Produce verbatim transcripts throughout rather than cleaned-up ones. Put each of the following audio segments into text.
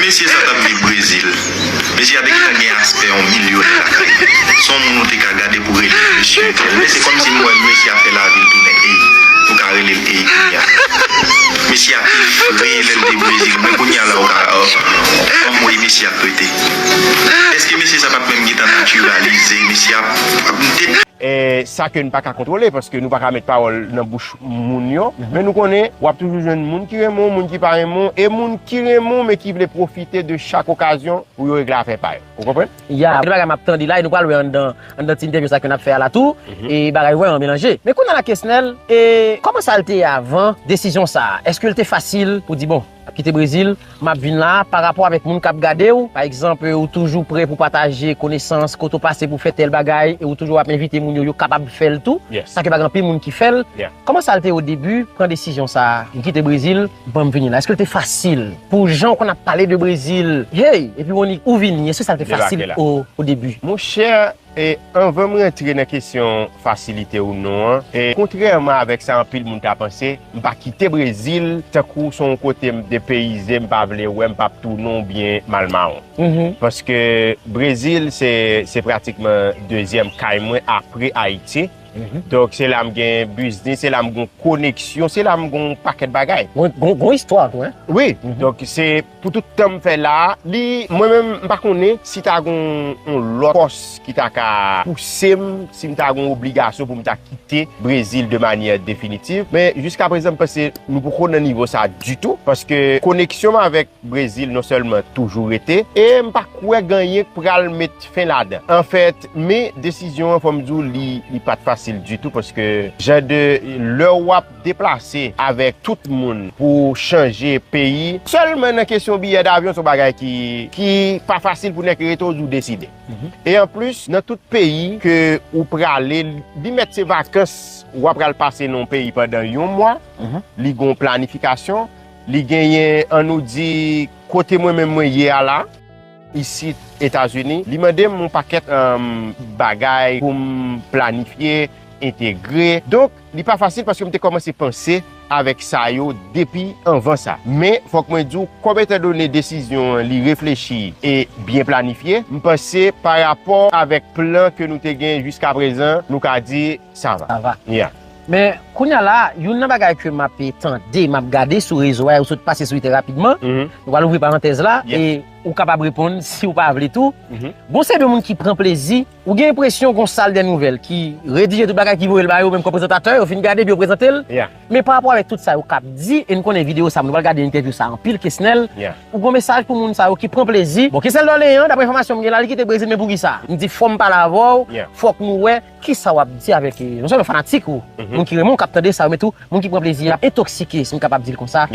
Mesye sa t ap viv Brezil. Mesye a te gentan gen aspè yon milyonè lakay li. Se yon moun ou te ka gade pou rele l mesye entèl. Men se kòmsi m wè mesye a fè lavi l tounen ey. Ou ka rele l ey kounye a. Mesye a te fre lè l te Brezil. Men kounye a la ou ka, anmwey, mesye a k rete. Èske mesye sa pa t menm gentan natiralize? Mesye a, m te E sa ke n pa ka kontwole, paske nou pa ka met pawòl nan bouch moun yo. Men nou konnen, w ap toujou jwenn moun ki renmen w, moun ki pa renmen w, e moun ki renmen w, men ki vle pwofite de chak okazyon pou yo regle afè pa yo. Ou konprann? Ya, gen bagay m ap tande la, e nou pral wè anndan, anndan ti entèvyou sa ke n ap fè a la tou, e bagay vrèman melanje. Men kounye a la, Kesnel, e kòman sa l te ye avan desizyon sa a? Èske l te fasil pou di, bon, m ap kite Brezil, m ap vin la, pa rapò avèk moun k ap gade w, pa egzanp, ou toujou prè pou pataje konesans, kote w pase pou fè tèl bagay, e ou toujou ap envite moun yo, yo kapab fè l tou. Sa ke pa gen anpil moun ki fè l. Kòman sa l te ye o debi, pran desizyon sa a, m kite Brezil, ban m vini la? Èske l te fasil pou jan w konn ap pale de Brezil, hey, epi w annik ou vini, èske sa l te fasil o, o debi? Monchè, E anvan m rantre nan kesyon fasilite ou non an, e kontrèman avèk sa anpil moun ta panse, m pa kite Brezil, tankou se yon kote m depeyize, m pa vle wè, m p ap tounen oubyen m al mawon. Paske Brezil se, se pratikman dezyèm kay mwen apre Ayiti. Donk se la m gen biznis, se la m gen koneksyon, se la m gen yon pakèt bagay. Gon, gon, gon istwa tou, en? Wi, donk se pou tout tan m fè la a, li, mwen menm, m pa konnen si ta gon yon lòt pòs ki ta ka pouse m, si m ta gon obligasyon pou m ta kite Brezil de manyè definitiv. Men jiskaprezan, m panse nou poko nan nivo sa ditou, paske koneksyon m avèk Brezil non sèlman toujou rete, e m pa kwè gen anyen k pral met fen ladan. Anfèt, men desizyon an, fò m di w, li, li pa t fasil ditou, paske jan de lè w ap deplase avèk tout moun pou chanje peyi. Sèlman nan kesyon biyè davyon, se yon bagay ki, ki pa fasil pou nèg rete w di w deside. E anplis, nan tout peyi ke ou prale, li mèt se vakans, w ap pral pase nan yon peyi pandan yon mwa, li gen yon planifikasyon, li genyen, ann nou di, kote mwen menm mwen ye a la, isit Etazini, li mande m yon pakèt, um, bagay pou m planifye, entegre. Donk, li pa fasil paske m te kòmanse panse avèk sa yo depi anvan sa. Men, fòk mwen di w, kòm etandone desizyon an, li reflechi e byen planifye, m panse pa rapò avèk plan ke nou te gen jiskaprezan, nou ka di, sa va. Sa va. Yeah. Men, kounye a la, youn nan bagay ke m ap tande, m ap gade sou rezo a, ou sot pase sou li trè rapidman, nou pral ouvri parantèz la, e ou kapab reponn si ou pa vle tou. Bon, se de moun ki pran plezi, ou gen enpresyon gon sal dè nouvèl ki redije tout bagay ki voye l ba yo, menm kòm prezantatè, yo fin gade, epi yo prezante l. Men pa rapò avèk tout sa yo k ap di, e n konnen videyo sa, nou pral gade entèvyou sa anpil, Kesnel, ou gon mesaj pou moun sa yo ki pran plezi. Bon, Kesnel Dorlean, daprè enfòmasyon m gen la, li kite Brezil, men poukisa? M di, fò m pale avè w, fòk nou wè kisa w ap di avèk, e, non sèlman fanatik ou, moun ki renmen w k ap tande sa yo, men tou moun ki pran plezi ap entoksike, si m kapab di l konsa,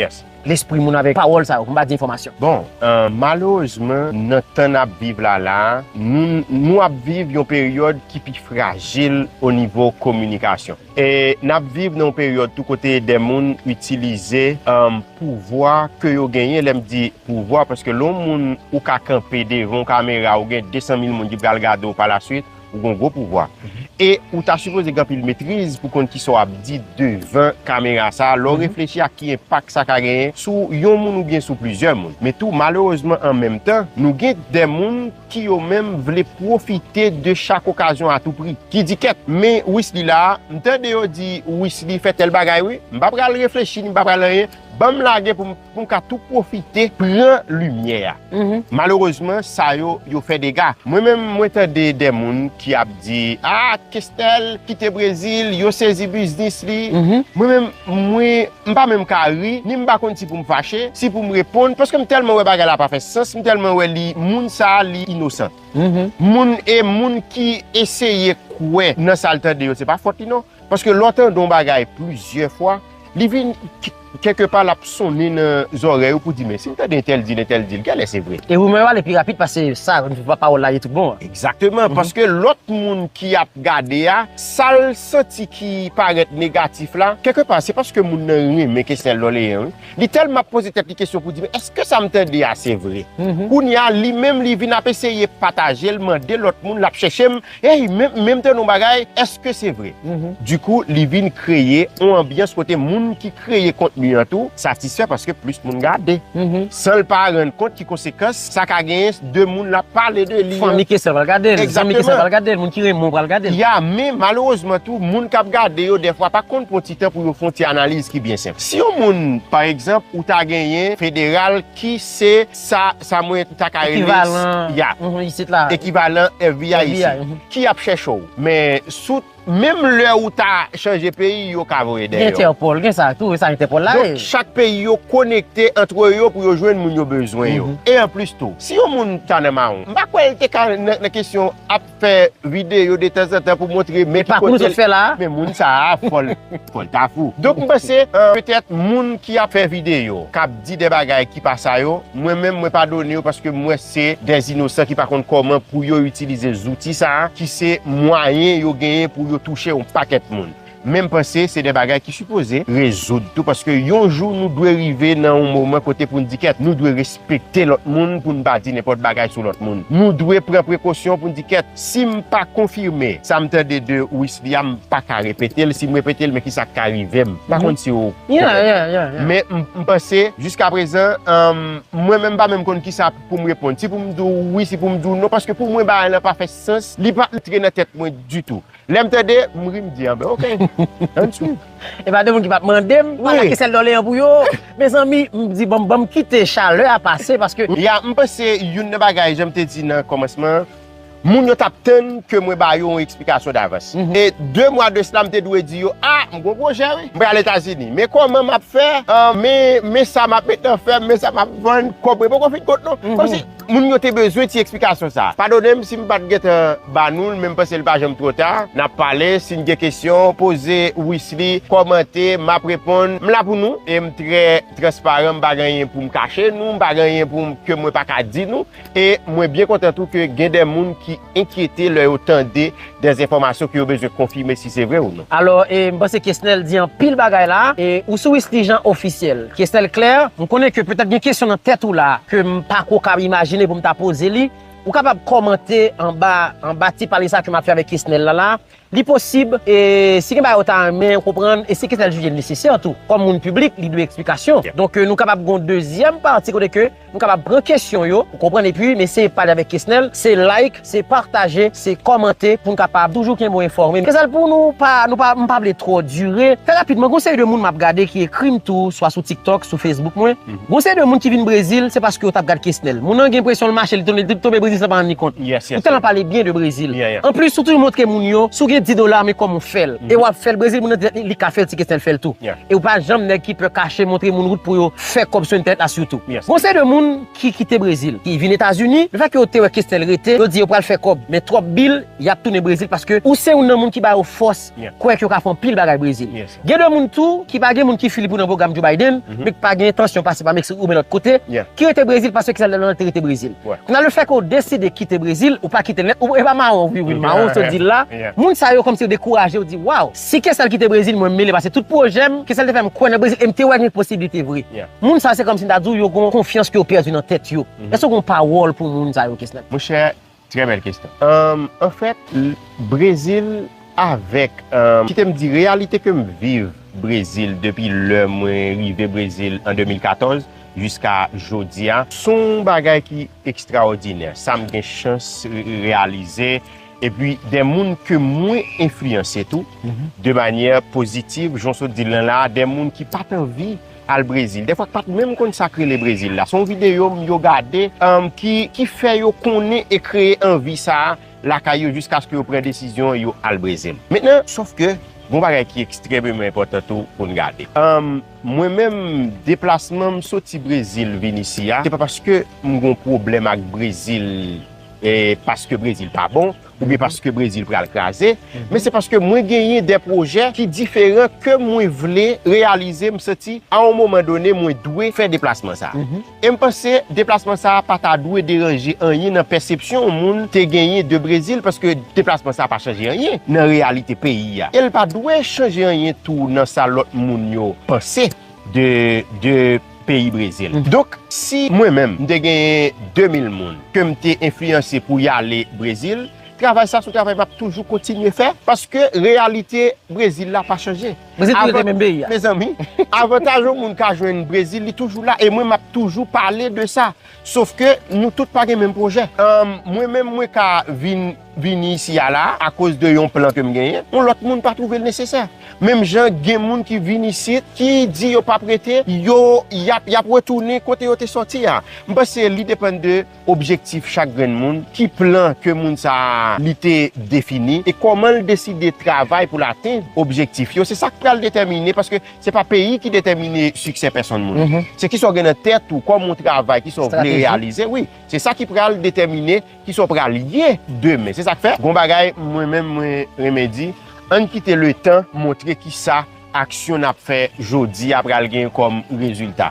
lespri moun avèk pawòl sa yo, pou m pa di enfòmasyon. Bon, e, malerezman, nan tan n ap viv la la, nou, nou ap viv yon peryòd ki pi frajil o nivo kominikasyon. E n ap viv nan yon peryòd tou kote de moun itilize, e, pouvwa ke yo genyen, lè m di pouvwa, paske lè yon moun ou ka kanpe devan yon kamera, ou gen de san mil moun ki pral gade w pa la swit, ou gen yon gwo pouvwa. E ou ta sipoze gen anpil metriz pou konn kisa w ap di devan kamera sa a, lè w reflechi ak ki enpak sa ka genyen sou yon moun oubyen sou plizyè moun. Men tou, malerezman, an menm tan, nou gen de moun ki yo menm vle pwofite de chak okazyon a tou pri. Ki di, kèt, men Wisly la, m tande yo di Wisly fè tèl bagay wi, m pa pral reflechi, ni m pa pral anyen, ban m lage pou m, pou m ka tou pwofite pran limyè a. Malerezman, sa yo, yo fè dega. Mwen menm, mwen tande de moun ki ap di, a, Kesnel kite Brezil, yo sezi biznis li. Mwen menm, mwen, m pa menm ka ri, ni m pa konn si pou m fache, si pou m reponn, paske m tèlman wè bagay la pa fè sans, m tèlman wè li, moun sa a, li inosan. Moun e moun ki eseye kwè nan sa l tande yo, se pa fòt li non. Paske lè w tande yon bagay plizyè fwa, li vin k-, kèlkepa l ap sonnen nan zòrèy ou pou di, men si m tande entèl di l, entèl di l, genlè se vre. E rimè yo ale pi rapid pase sa, pa-, pawòl la ye tout bon an. Egzakteman, paske lòt moun ki ap gade a, sa l santi ki parèt negatif la, kèlkepa se paske moun nan renmen Kesnel Dorlean, wi. Li tèlman ap poze tèt li kesyon pou di, men èske sa m tande a se vre? Kounye a, li menm, li vin ap eseye pataje l, mande lòt moun, l ap chèche m, ey, men, men m tande yon bagay, èske se vre? Dikou, li vin kreye yon anbyans kote moun ki kreye kontni li an tou satisfè paske plis moun gade. San l pa rann kont ki konsekans sa ka genyen de moun l ap pale de li an. Fanmi Kesnel pral gade l, zanmi Kesnel pral gade l, moun ki renmen w pral gade l. Ya, men malerezman tou, moun k ap gade yo dèfwa pa konn pran ti tan pou yo fè yon ti analiz ki byen senp. Si yon moun, pa egzanp, ou ta genyen federal ki se sa, sa mwen ta ka rele, ya, ekivalan F B I isi, ki ap chèche w. Men sou, menm lè ou ta chanje peyi, yo ka voye dèyè w. Gen Entèpòl, gen sa tou, e sa Entèpòl la ye. Donk, chak peyi yo konekte antre yo pou yo jwenn moun yo bezwen yo. E anplis tou, si yon moun ta nan mawon, m pa kwè l te ka nan, nan kesyon ap fè videyo de tanzantan pou montre men ki kote l. Men moun sa a, fò l, fò l ta fou. Donk, m panse, euh, petèt moun ki ap fè videyo, k ap di de bagay ki pa sa yo, mwen menm, mwen padone yo paske m wè se de inosan ki pa konn kòman pou yo itilize zouti sa a, ki se mwayen yo genyen pou yo touche yon pakèt moun. Men m panse se de bagay ki sipoze rezoud tou, paske yon jou nou dwe rive nan yon moman kote pou n di kèt, nou dwe respekte lòt moun, pou n pa di nenpòt bagay sou lòt moun. Nou dwe pran prekosyon pou n di kèt, si m pa konfime sa m tande de Wisly a, m pa ka repete l, si m repete l, men kisa k ka rive m? M pa konn si w konprann. Men m, m panse, jiskaprezan, mwen menm m pa menm konn kisa pou m reponn. Si pou m di w wi, si pou m di w non, paske pou mwen bagay lan pa fè sans, li pa antre nan tèt mwen ditou. Lè m tande, m ri, m di, anben, oke, ann swiv. E pa de moun ki p ap mande m, pa la kesèl dòleyan pou yo. Mezanmi, m di, ban m, ban m kite chalè a pase, paske ya, m panse youn nan bagay, jan m te di nan kòmansman an, moun yo t ap tann ke mwen ba yo yon eksplikasyon davans. E de mwa de sila, m te dwe di yo, a, m gon pwojè, wi. M pral Etazini. Men kòman m ap fè, men, men sa m ap met nan fè m, men sa m ap vann, kòb mwen poko fin kont, non. Kòmsi moun yo te bezwen ti eksplikasyon sa a. Padone m si m pa t gentan ba nou l, men m panse l pa janm twò ta. N ap pale, si n gen kesyon, poze Wisly, kòmante, m ap reponn. M la pou nou, e m trè transparan, m pa gen anyen pou m kache nou, m pa gen anyen pou m, ke mwen pa ka di nou. E mwen byen kontan tou ke gen de moun ki enkyete lè yo tande de enfòmasyon ke yo bezwen konfime si se vre ou non. Alò, e, m panse Kesnel di anpil bagay la, e ou sou Wisly Jean ofisyèl. Kesnel Claire, m konnen ke petèt gen kesyon nan tèt ou la ke m pa ko ka imajine pou m ta poze li. Ou kapab kòmante anba, anba ti pale sa ke m ap fè avèk Kesnel la la. Li posib, e si gen bagay ou ta renmen konprann, e si Kesnel jije l nesesè tou, kòm moun piblik, li dwe eksplikasyon. Donk, e, nou kapab gen yon dezyèm pati kote ke nou kapab pran kesyon yo, ou konprann, epi n eseye pale avèk Kesnel, se like, se pataje, se kòmante pou n kapab toujou kenbe w enfòme. Kesnel, pou nou pa, nou pa, m pa vle twò dire, trè rapidman, gon seri de moun m ap gade ki ekri m tou, swa sou TikTok, sou Facebook mwen. Gon seri de moun ki vin Brezil, se paske yo t ap gad Kesnel. Moun nan gen enpresyon l mache, li tonbe, li tonbe Brezil san pa rann li kont. Ou tèlman pale byen de Brezil. Anplis, ou toujou montre moun yo, si w gen di dola, men kòman w fè l. E w ap fè l Brezil, moun nan di li ka fè l, si Kesnel fè l tou. E ou pa janm nèg ki pè kache montre moun wout pou yo fè kòb sou entènèt la sitou. Gon seri de moun ki kite Brezil, ki vin Etazini, lefètke yo te wè Kesnel rete, yo di yo pral fè kòb, men twòp bil, y ap tounen Brezil paske ou se youn nan moun ki ba yo fòs kwè ke yo ka fè anpil bagay Brezil. Gen de moun tou ki pa gen moun ki file pou nan pwogram Joe Biden, men ki pa gen entansyon pase pa Meksik oubyen lòt kote, ki rete Brezil paske Kesnel nan te rete Brezil. Kounye a, lefètke w deside kite Brezil, ou pa kite l nèt, ou, e pa mawon, wi, wi, mawon, sa w di la. Moun sa yo kòmsi yo dekouraje, yo di, waw, si Kesnel kite Brezil, mwen mele, paske tout pwojè m, Kesnel te fè m kwè nan Brezil, e m te wè gen posiblite vre. Moun sa yo, se kòmsi m ta di w, yo gon konfyans ke yo pèdi nan tèt yo. Èske w gon pawòl pou moun sa yo, Kesnel? Monchè, trè bèl kesyon. Anfèt, Brezil avèk, kite m di, reyalite ke m viv Brezil depi lè mwen rive Brezil an de mil katòz, jiska jodi a, se yon bagay ki ekstraòdinè. Sa m gen chans re-, reyalize. Epi, de moun ke mwen enfliyanse tou, de manyè pozitiv, jan w sot di l lan la, de moun ki pa t anvi al Brezil. Dèfwa, ki pa t menm konn sa k rele Brezil la. Se yon videyo m yo gade, ki, ki fè yo konnen e kreye anvi sa a lakay yo jiskaske yo pran desizyon yo al Brezil. Mentnan, sòf ke, gon bagay ki ekstrèmeman enpòtan tou pou n gade. Mwen menm, deplasman m soti Brezil vin isi a, se pa paske m gon pwoblèm ak Brezil, e paske Brezil pa bon, oubyen paske Brezil pral kraze, men se paske mwen genyen de pwojè ki diferan ke mwen vle reyalize, m santi, a yon moman done, mwen dwe fè deplasman sa a. E m panse deplasman sa a pa ta dwe deranje anyen nan pèsepsyon yon moun te genyen de Brezil, paske deplasman sa a pa chanje anyen nan reyalite peyi a. E l pa dwe chanje anyen tou nan sa lòt moun yo panse de, de peyi Brezil. Donk, si mwen menm, m te genyen de mil moun ke m te enfliyanse pou y ale Brezil, travay sa se yon travay m ap toujou kontinye fè, paske reyalite Brezil la pa chanje. Brezil tou rete menm peyi a. Mezanmi, avantaj yon moun ka jwenn Brezil, li toujou la. E mwen, m ap toujou pale de sa. Sofke nou tout pa gen menm pwojè. Ahn, mwen menm, mwen ka vin, vini isi a la, akoz de yon plan ke m genyen. Yon lòt moun pa twouve l nesesè. Menm jan gen moun ki vin isit, ki di yo p ap rete, yo, y ap, y ap retounen kote yo te sòti a. M panse li depann de objektif chak grenn moun, ki plan ke moun sa a li te defini, e kòman l deside travay pou l atenn objektif yo. Se sa k pral detèmine, paske se pa peyi ki detèmine siksè pèsonn moun. Se kisa w gen nan tèt ou, kòman w travay, kisa w vle reyalize. Wi, se sa ki pral detèmine kisa w pral ye demen. Se sa k fè, gon bagay mwen menm mwen renmen di, ann kite letan montre kisa aksyon n ap fè jodi a pral gen kòm rezilta.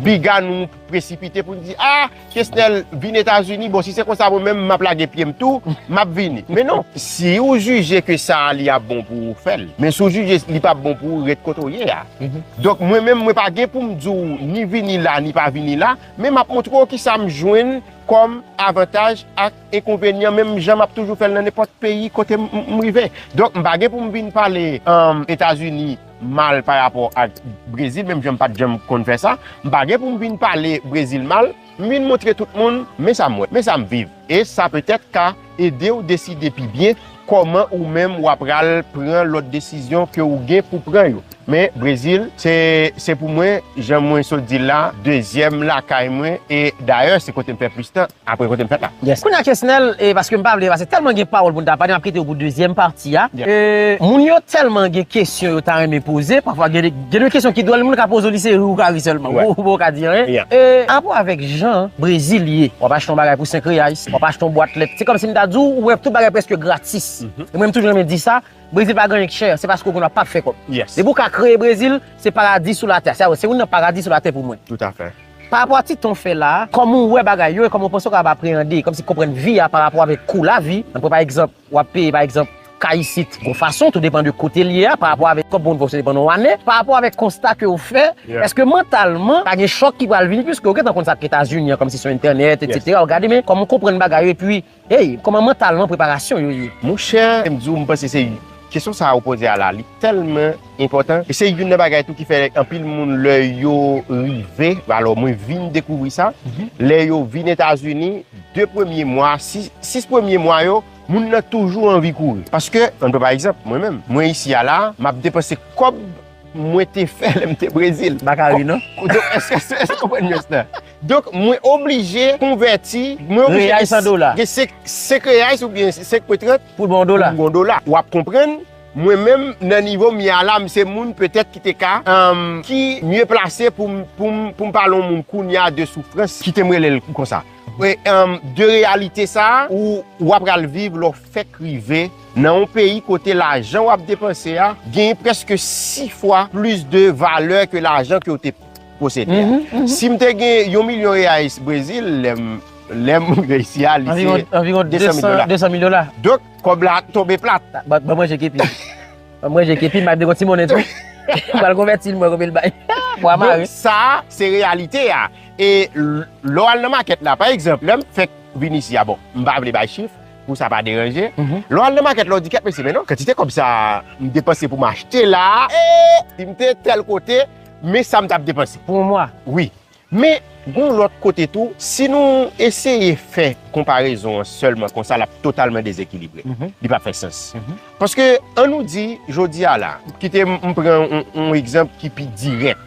Piga nou presipite pou n di, "A, Kesnel vin Etazini, bon, si se konsa mwen menm, m ap lage pye m tou, m ap vini." Men non, si ou jije ke sa a li ap bon pou ou, fè l. Men si ou jije li p ap bon pou ou, ret kote w ye a. Donk, mwen menm, mwen pa gen pou m di w ni vini la, ni pa vini la, men m ap montre w kisa m jwenn kòm avantaj ak enkonvenyan, menm jan m ap toujou fè l nan nenpòt peyi kote m, m, m rive. Donk, m pa gen pou m vin pale, um, Etazini mal pa rapò ak Brezil, menm jan m pa t janm konn fè sa. M pa gen pou m vin pale Brezil mal. M vin montre tout moun, men sa m wè, men sa m viv. E sa petèt ka ede w deside pi byen kòman ou menm w ap pral pran lòt desizyon ke ou gen pou pran yo. Men Brezil, se, se pou mwen, jan mwen sot di l la, dezyèm lakay mwen, e dayè, se kote m fè plis tan, apre kote m fèt la. Kounye a, Kesnel, e paske m pa vle pase tèlman gen pawòl pou n ta pale, m ap kite w pou dezyèm pati a. E, moun yo tèlman gen kesyon yo ta renmen poze, pafwa gen de, gen de kesyon ki dwòl, moun ka poze w, li se ri ou ka ri sèlman. Ou, ou pa ka di anyen. E, rapò avèk jan Brezil ye, w ap achte yon bagay pou senk reais, w ap achte yon bwat lèt. Se kòmsi m ta di w, ou wè tout bagay prèske gratis. E mwen, m toujou renmen di sa, Brezil pa gen anyen k chè, se paske w konn w ap p ap fè kòb. Depi w ka kreye Brezil, se paradi sou latè. Se, se youn nan paradi sou latè pou mwen. Pa rapò a ti tan w fè la a, kòman w wè bagay yo e kòman w panse w kapab apreyande, kòmsi konprann vi a pa rapò avèk kou lavi. Ann pran pa egzanp, w ap peye pa egzanp kay isit gon fason, tou depann de kote l ye a, pa rapò avèk kòb moun fòse depann yon ane, pa rapò avèk konsta ke w fè, èske mantalman pa gen chòk ki pral vini, piske w gentan konn sa k Etazini an, kòmsi sou entènèt, etsetera, w gade, men kòman w konprann bagay yo, epi Ey, kòman mantalman preparasyon yo ye? Monchè, m di w, m panse se kesyon sa a ou poze a la, li tèlman enpòtan. E se youn nan bagay tou ki fè anpil moun lè yo rive, alò mwen vin dekouvri sa, lè yo vin Etazini, de premye mwa, sis, sis premye mwa yo, moun nan toujou anvi kouri. Paske, ann pran pa egzanp, mwen menm, mwen isi a la, m ap depanse kòb mwen te fè lè m te Brezil. M pa ka ri, non. Donk, èske, èske, èske w konprann nuans lan? Donk, mwen oblije konvèti, mwen oblije gen, gen senk, senk reais oubyen senk pwen trant pou l ba w yon dola. Pou m ba w yon dola. W ap konprann, mwen menm, nan nivo m ye a la, m se moun petèt ki te ka, um, ki mye plase pou m, pou m, pou m pale yon moun kounye a de soufrans, kite m rele l konsa. E, um, de reyalite sa a, ou, w ap pral viv lè w fèk rive nan yon peyi kote lajan w ap depanse a genyen prèske sis fwa plis de valè ke lajan ke w te posede a. Si m te gen yon milyon reais Brezil, lè m, lè m rive isi a, li se anviwon, anviwon de san mil dola. De san mil dola. Donk, kòb la tonbe plat. Ban, ban manje kepi. Ban manje kepi, m ap dekonn ti monnen tou. M pral konvèti l, mwen, konbyen l bay. Pou a mare. Donk, sa, se reyalite a. E l-, lè w al nan makèt la, pa egzanp, lè m fèk vin isi a, bon, m pa vle bay chif, pou sa pa deranje. Lè w al nan makèt la, w di, "Kèt mesye, men non, kantite kòb sa a m depanse pou m achte la, e, si m te tèl kote, men sa m t ap depanse." Pou yon mwa? Wi. Men, gon lòt kote tou, si nou eseye fè konparezon an sèlman konsa, l ap totalman dezekilibre. Li p ap fè sans. Paske, ann nou di, jodi a la, kite m, m pran yon, yon egzanp ki pi dirèk.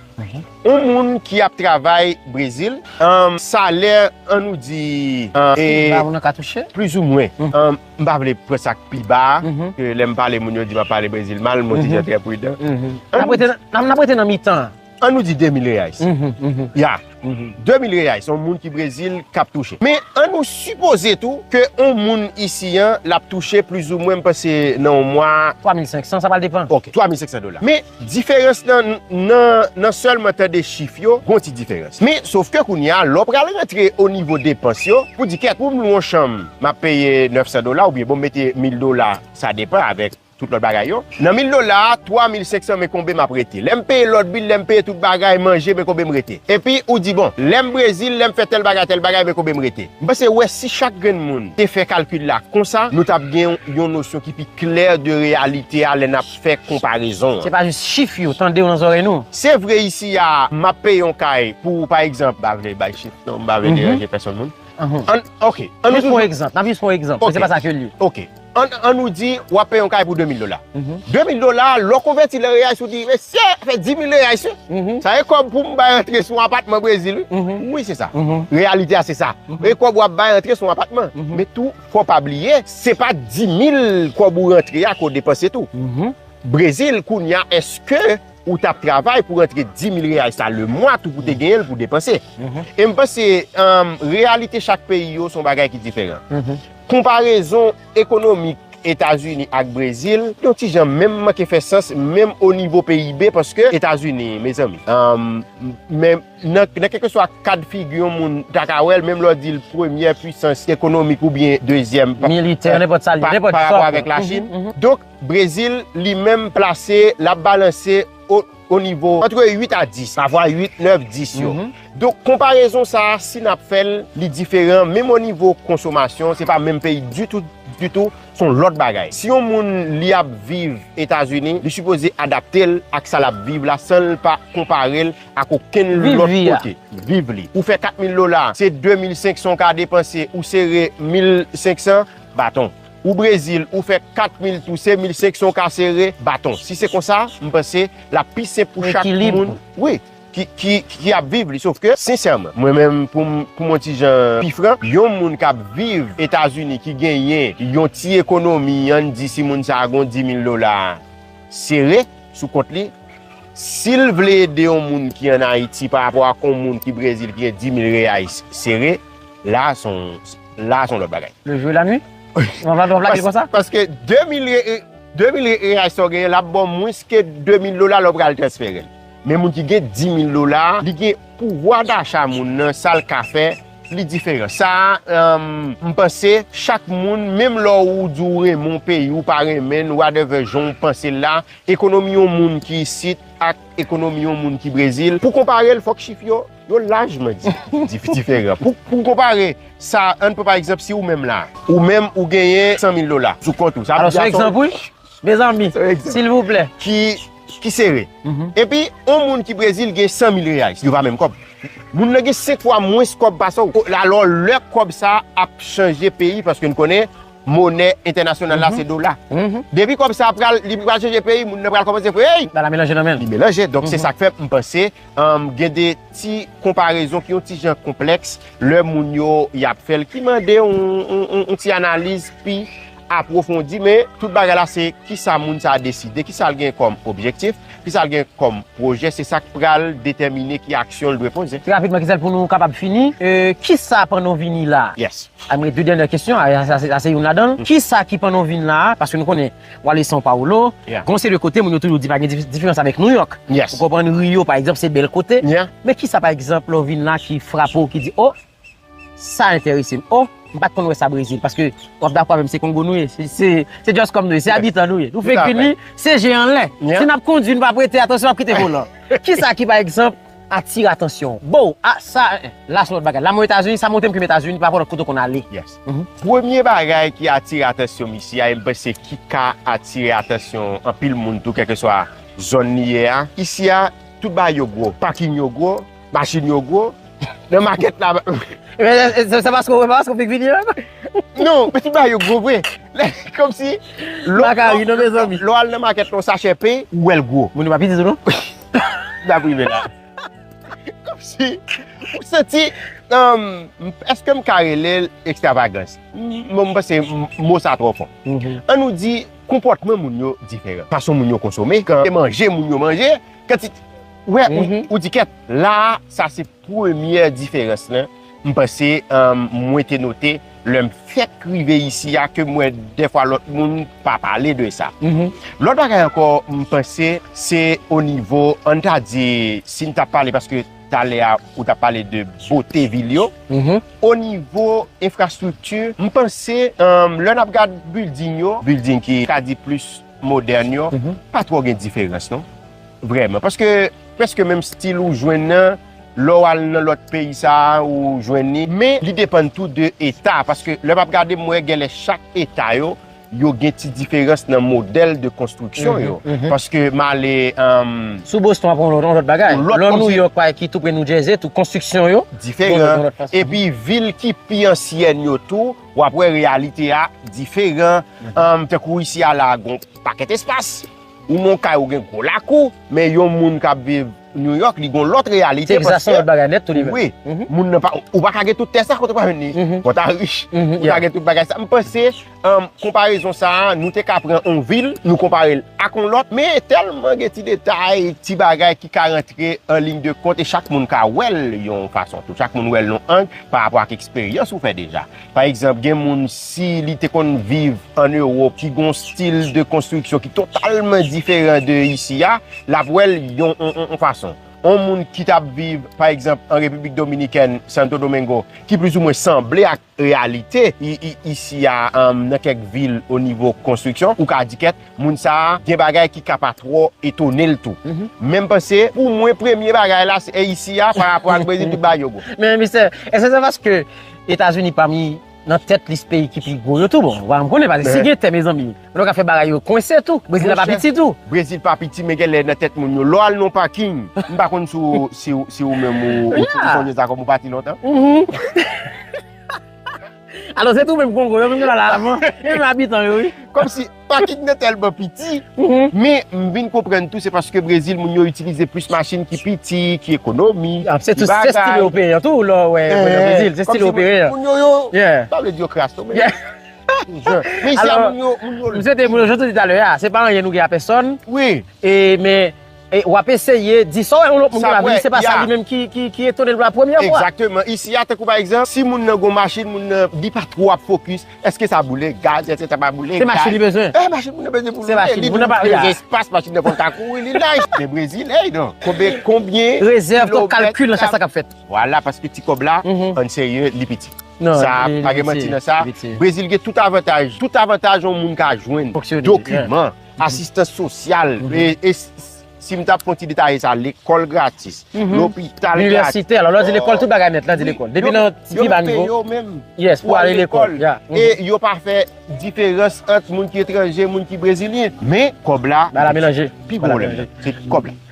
Yon moun ki ap travay Brezil, um, salè, ann nou di, um, e, plizoumwen, um, m pa vle pran sa k pi ba a, ke lè m pale, moun yo di m ap pale Brezil mal, m yon ti jan trè pridan. N ap rete nan, n ap, n ap rete nan mitan an. Ann nou di de mil reais. Ya. De mil reais, yon moun ki Brezil k ap touche. Men ann nou sipoze tou ke yon moun isi an, l ap touche plizoumwen, m panse, nan yon mwa. Twa mil senk san, sa pral depann. Ok, twa mil senk san dola. Men diferans lan, nan, nan sèlman tande chif yo, gon ti diferans. Men, sofke kounye a, lè w pral rantre o nivo depans yo, pou di, "Kèt, pou m lwe yon chanm, m ap peye nèf san dola, oubyen bon, m mete mil dola, sa depann avèk tout lòt bagay yo. Nan mil dola a, twa mil senk san, men konbe m ap rete. Lè m peye lòt bil, lè m peye tout bagay, manje, men konbe m rete. Epi ou di, bon, lè m Brezil, lè m fè tèl bagay, tèl bagay, men konbe m rete. M panse, wè, si chak grenn moun te fè kalkil la konsa, nou t ap gen yon, yon nosyon ki pi klè de reyalite a lè n ap fè konparezon an. Se pa jis chif yo, tande yo nan zòrèy nou. Se vre, isi a, m ap peye yon kay pou, pa egzanp, m pa vle bay chif, non, m pa vle deranje pèsonn moun. An, ok, an nou jis pran yon egzanp, n ap jis pran yon egzanp, men se pa sa ke l ye. Ok. An, an nou di, w ap peye yon kay pou de mil dola. De mil dola, lè w konvèti l an reyais, ou di, mesye, fè di mil reyais, wi. Sa e kòb pou m bay antre sou yon apatman Brezil, wi. Wi, se sa. Reyalite a, se sa. E kòb w ap bay antre sou yon apatman. Men tou, fò w pa bliye, se pa di mil kòb ou rantre a ke w depanse tou. Brezil, kounye a, èske ou t ap travay pou rantre di mil reyais sa le mwa tou pou te genyen l pou depanse. E m panse, um, reyalite chak peyi yo se yon bagay ki diferan. Konparezon ekonomik Etazini ak Brezil, yon ti jan menm manke fè sans, menm o nivo P I B, paske Etazini, mezanmi, um, men nan, nan kèlkeswa kad figi yon moun ta ka wè l, menm lè w di l premyè pwisans ekonomik oubyen dezyèm pa, militè, nenpòt sa l ye, pa, nenpòt pa rapò avèk Lachin. Donk, Brezil, li menm plase, l ap balanse o, o nivo antre uit a dis, pafwa uit, nèf, dis yo. Donk, konparezon sa a, si n ap fè l, li diferan, menm o nivo konsomasyon, se pa menm peyi ditou, ditou, se yon lòt bagay. Si yon moun, li ap viv Etazini, li sipoze adapte l ak sa l ap viv la, san l pa konpare l ak okenn lòt kote. Viv li. Ou fè kat mil dola, se de mil senk san w ka depanse, ou sere mil senk san, baton. Ou Brezil, ou fè kat mil tou, se mil senk san w ka sere, baton. Si se konsa, m panse l ap pi senp pou chak moun. Wi, ki, ki, ki ap viv li. Sof ke, sensèman, mwen menm, pou m, pou m yon ti jan pi fran, yon moun k ap viv Etazini ki genyen yon ti ekonomi, ann di si moun sa a gen di mil dola sere sou kont li, si l vle ede yon moun ki ann Ayiti pa rapò ak yon moun ki Brezil ki gen di mil reyais sere, la se yon, la se yon lòt bagay. Le jour et la nuit? W ap, w ap lage l konsa? Paske de mil re-, de mil re-, reyais sa w genyen, l ap ba w mwens ke de mil dola lè w pral transfere l. Men moun ki gen di mil dola, li gen pouvwa dacha moun nan, sa l ka fè, li diferan. Sa a, um, m panse, chak moun, menm lè w di w renmen yon peyi, ou pa renmen l, whatever jan w panse l la, ekonomi yon moun ki isit ak ekonomi yon moun ki Brezil, pou konpare l, fòk chif yo, yo lajman di-, dif-, diferan. Pou, pou konpare sa, ann pran pa egzanp, si ou menm la, ou menm ou genyen san mil dola sou kont ou. Sa vle di se yon egzanp, wi. Mezanmi, silvouplè. Ki, ki sere. Epi, yon moun ki Brezil gen san mil reyais. Yo pa menm kòb. Moun nan gen senk fwa mwens kòb pase w. Alò, lè kòb sa ap chanje peyi, paske n konnen monè entènasyonal la, se dola. Depi kòb sa pral, li pral chanje peyi, moun nan pral kòmanse fè, hey! Bagay la melanje nan men l. Li melanje. Donk, se sa k fè m panse, um, gen de ti konparezon ki yon ti jan konplèks lè moun yo y ap fè l, ki mande yon, yon, yon, yon ti analiz pi apwofondi, men tout bagay la se kisa moun sa a deside, kisa l gen kòm objektif, kisa l gen kòm pwojè, se sa k pral detèmine ki aksyon l dwe poze. Trè rapidman, Kizel, pou nou kapab fini, e, kisa pandan w vini la a? Yes. A, m gen de dènyè kesyon, a, sa, sa, sa se youn ladan l. Kisa ki pandan w vin la a? Paske nou konnen, w ale São Paulo, gen yon seri de kote, moun yo toujou di pa gen dif-, diferans avèk New York. Yes. Ou konprann, Rio, pa egzanp, se bèl kote. Yeah. Men kisa, pa egzanp, lè w vin la ki frape w, ki di, o, sa enterese m. O, m pa t konn wè sa Brezil, paske w ap dakò avè m, se Kongo nou ye. Se, se, se just kòm nou ye, se abitan nou ye. Nou fenk vini, se je anlè. Si n ap kondui, nou pa prete atansyon, n ap kite volan. Kisa ki, pa egzanp, atire atansyon w? Bo, a, sa, eh, eh, la se yon lòt bagay. La m Etazini, sa montre m ke m Etazini pa rapò lòt kote w konn ale. Yes. Premye bagay ki atire atansyon m isi a, e m panse ki ka atire atansyon anpil moun tou, kèlkeswa zòn li ye a. Isi a, tout bagay yo gwo, pakin yo gwo, machin yo gwo. Nan makèt la. Men, se, se, se paske, se paske w fenk vini la? Non, men tout bagay yo gwo vre. Kòmsi, lè w al nan makèt la, yon sachè pen, ou wè l gwo. Moun yo pa piti tou, non? N ap rive la. Kòmsi, ou santi, um, èske m ka rele l ekstravagans? M, m panse m, mo sa twò fò. Ann nou di, konpòtman moun yo diferan. Fason moun yo konsome, kan se manje moun yo manje, kantite, wè, ou, ou di kèt, la, sa se premyè diferans lan, m panse, um, mwen te note lè m fèk rive isi a, ke m wè dèfwa lòt moun pa pale de sa. Lòt bagay ankò, m panse, se o nivo, ann ta di, si n t ap pale, paske talè a, ou t ap pale de bote vil yo. O nivo enfrastrikti, m panse, um, lè n ap gad bilding yo, bilding ki ka di plis modèn yo, pa twò gen diferans, non. Vrèman. Paske, prèske menm stil ou jwenn nan, lè w al nan lòt peyi sa a, ou jwenn li. Men, li depann tou de eta. Paske, lè m ap gade, m wè genlè chak eta yo, yo gen ti diferans nan modèl de konstriksyon yo. Paske, m ale, um, sou Boston, ap yon lòt, yon lòt bagay. Lè New York, pa, ki tou pre New Jersey, tou konstriksyon yo diferan. Epi, vil ki pi ansyèn yo tou, w ap wè reyalite a diferan. Um, tankou isi a la, gon pakèt espas. Ou nan kay ou gen gwo lakou, men yon moun k ap viv New York, li gon lòt reyalite. Texas se yon lòt bagay nèt tou li menm. Wi, moun nan pa, ou pa ka gen tout tè sa kote w pa jwenn li. Fò w ta rich pou w ta gen tout bagay sa. M panse, um, konparezon sa a, nou te ka pran yon vil, nou konpare l ak yon lòt, men tèlman gen ti detay, ti bagay ki ka rantre an liy de kont, e chak moun ka wè l yon fason tou. Chak moun wè l yon ang pa rapò ak eksperyans ou fè deja. Pa egzanp, gen moun, si li te konn viv ann Ewòp, ki gon stil de konstriksyon ki totalman diferan de isi a, l ap wè l yon, yon, yon, yon fason. Yon moun ki t ap viv, pa egzanp, an Repiblik Dominikèn, Santo Domingo, ki plizoumwen sanble ak reyalite i, i, isi a, um, nan kèk vil o nivo konstriksyon, ou ka di kèt, moun sa a gen bagay ki ka pa twò etone l tou. Men m panse, pou mwen, premye bagay la, se, e isi a, pa rapò ak Brezil, tout bagay yo gwo. Men, mistè, èske se paske Etazini pami nan tèt lis peyi ki pi gwo yo tou? Bon, vwala, m konnen, paske si gen tè, mezanmi, nou ka fè bagay yo kwense tou. Brezil la pa piti tou. Brezil pa piti, men genlè nan tèt moun yo. Lè w al nan paking, m pa konn si w, si w, si w menm ou, ou, ou sonje sa kòm ou pati lontan. Alò, se tou menm Kongo, yo menm la, la, la, menm abitan yo, wi. Kòmsi paking nan tèlman piti, men m vin konprann tou, se paske Brezil, moun yo itilize plis machin ki piti, ki ekonomik, ki bagay. Se tou, se stil ewopeyen tou, lè w wè, nan Brezil, se stil ewopeyen. Moun yo, yo, pa vle di yo kras, non, men. Men isi a, moun yo, moun yo. M swete moun yo, jan w di talè a, se pa anyen nou gen a pèsòn. Wi. E, men, e, w ap eseye di sa w wè yon lòt moun gen lavi, se pa sa li menm ki, ki, ki etone l pou la premyè fwa. Egzakteman. Isi a, tankou pa egzanp, si moun nan gon machin, moun nan, li pa twò ap fokis, èske sa boule gaz, èske sa pa boule gaz? Se machin li bezwen. E, machin moun nan bezwen pou li. Se machin, moun nan pa, li bezwen espas, machin nan fò l ka kouri, li laj. Men Brezil, ey, non. Konbyen, konbyen rezèv, tout kalkil nan sa k ap fèt. Vwala, paske ti kòb la, ann serye, li piti. Sa, pa gen manti nan sa. Brezil gen tout avantaj. Tout avantaj yon moun ka jwenn. Dokiman, asistans sosyal. E, e s-, s-, si m t ap fè yon ti detaye sa, lekòl gratis, lopital gratis. Inivèsite, alò, lè w di lekòl, tout bagay nèt, lè w di lekòl. Depi nan ti pi ba nivo. Yo peye yo menm. Yes, pou ale lekòl. E yo pa fè diferans ant moun ki etranje, moun ki brezilyen. Men, kòb la, pi gwo lè, se kòb la.